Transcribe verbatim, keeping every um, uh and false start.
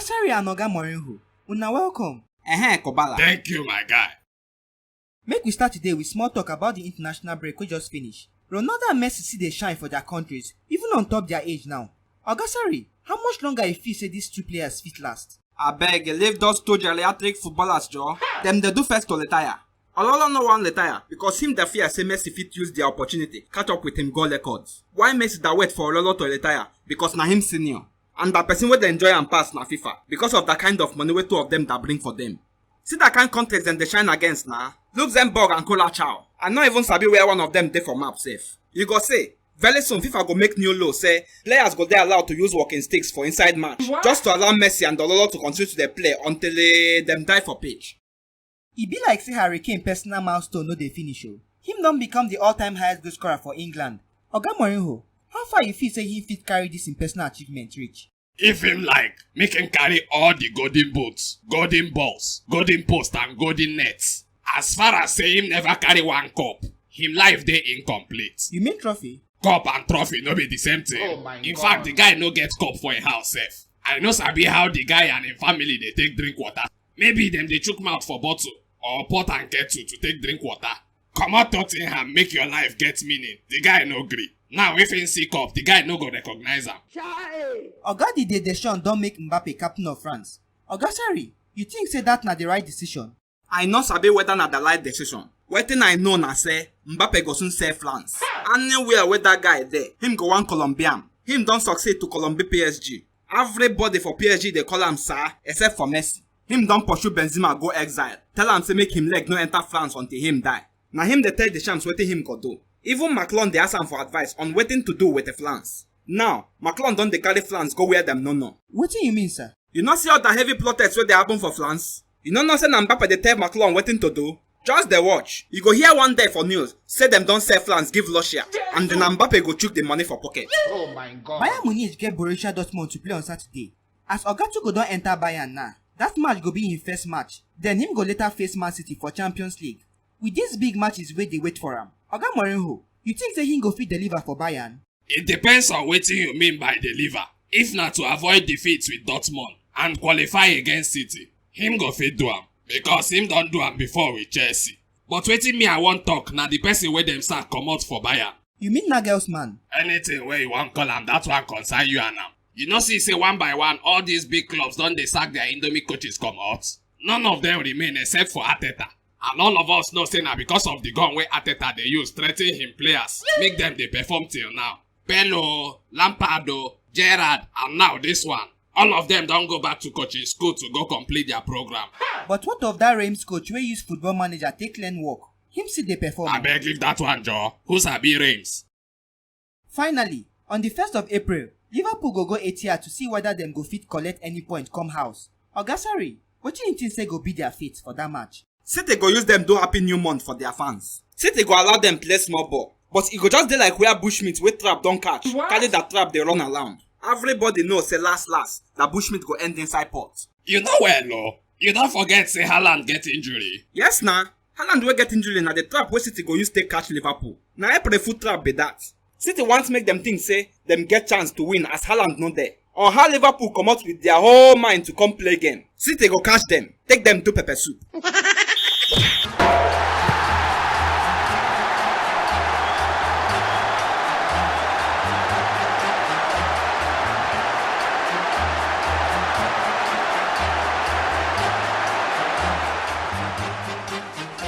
Terry and Oga Mourinho, una welcome. Ehen, Kobala. Thank you, my guy. Make we start today with small talk about the international break wey just finish. Ronaldo and Messi still dey shine for their countries, even on top their age now. Oga Terry, how much longer you feel say these two players fit last? Abeg, leave those two geriatric footballers, Joe. Dem dey do first to retire. Ololo no wan retire because him dey fear say Messi fit use the opportunity catch up with him goal records. Why Messi dey wait for Ololo to retire? Because na him senior. And the person wey dey enjoy am pass na FIFA because of the kind of money wey two of them dey bring for them. See the kind countries dem dey shine against na Luxembourg and Curacao. I no even sabi where one of them dey for map sef. You go say, very soon FIFA go make new law say players go dey allowed to use walking sticks for inside match just to allow Messi and Ololo to continue to dey play until eh, dem die for pitch. E be like say Harry Kane personal milestone no dey finish o. Him don become the all-time highest goal scorer for England. Oga Mourinho, how far you feel say he fit carry this im personal achievement reach? If him like, make him carry all the golden boots, golden balls, golden post and golden nets. As far as say him never carry one cup, him life dey incomplete. You mean trophy? Cup and trophy no be the same thing. Oh my In God. fact, the guy no get cup for him house sef. I no sabi how the guy and him family dey take drink water. Maybe dem dey chook mouth for bottle or pot and kettle to take drink water. Comot Tottenham, make your life get meaning. The guy no gree. Now if him see cup, the guy no go recognize am. Oga Didier Deschamps don make Mbappe captain of France. Oga Terry, you think say that na the right decision? I no sabi whether na the right decision. Wetin I know na say Mbappe go soon sell France. Anywhere wey that guy dey, him go wan Colombian. Him don succeed to Colombia P S G. Everybody for P S G dey call am sir, except for Messi. Him don pursue Benzema go exile, tell am say make him leg no enter France until him die. Na him dey tell Deschamps wetin him go do. Even Macron dey ask am for advice on wetin to do with the France. Now, Macron don dey carry France go where dem no know. Wetin you mean, sir? You no see all the heavy protests wey dey happen for France? You no know say na Mbappe dey tell Macron wetin to do? Just dey watch. You go hear one day for news say dem don sell France give Russia and then Mbappe go chook the money for pocket. Oh my God. Bayern Munich get Borussia Dortmund to play on Saturday. As Oga Tuchel don enter Bayern now, that match go be im first match. Then him go later face Man City for Champions League. With these big matches wey dey wait for am, Oga Mourinho, you think say him go fit deliver for Bayern? It depends on wetin you mean by deliver. If na to avoid defeat with Dortmund and qualify against City, him go fit do am because him don do am before with Chelsea. But wetin me I wan talk na the person wey dem sack comot for Bayern. You mean Nagelsmann? Anything wey you wan call am, that one concern you and am. You no see say one by one all these big clubs don dey sack their Indomie coaches comot? None of them remain except for Arteta. And all of us know say na because of the gun wey Arteta dey use threaten him players make dem dey perform till now. Pirlo, Lampard o, Gerrard and now this one. All of them don go back to coaching school to go complete their program. But what of that Reims coach wey use football manager take learn work? Him still dey perform. Abeg leave that one, Joe. Who sabi Reims? Finally, on the first of April, Liverpool go go Etihad to see whether dem go fit collect any point come house. Oga Sarri, wetin you think say go be their fate for that match? City go use dem do happy new month for their fans. City go allow dem play small ball, but e go just dey like where bushmeat wey trap don catch, carry that trap dey run around. Everybody know say last last, na bushmeat go end inside pot. You know well o. You don forget say Haaland get injury. Yes na, Haaland wey get injury na the trap wey City go use take catch Liverpool. Na April foot trap be that. City want make dem think say dem get chance to win as Haaland no dey. On how Liverpool comot with their whole mind to come play game, City go catch dem, take dem do pepper soup.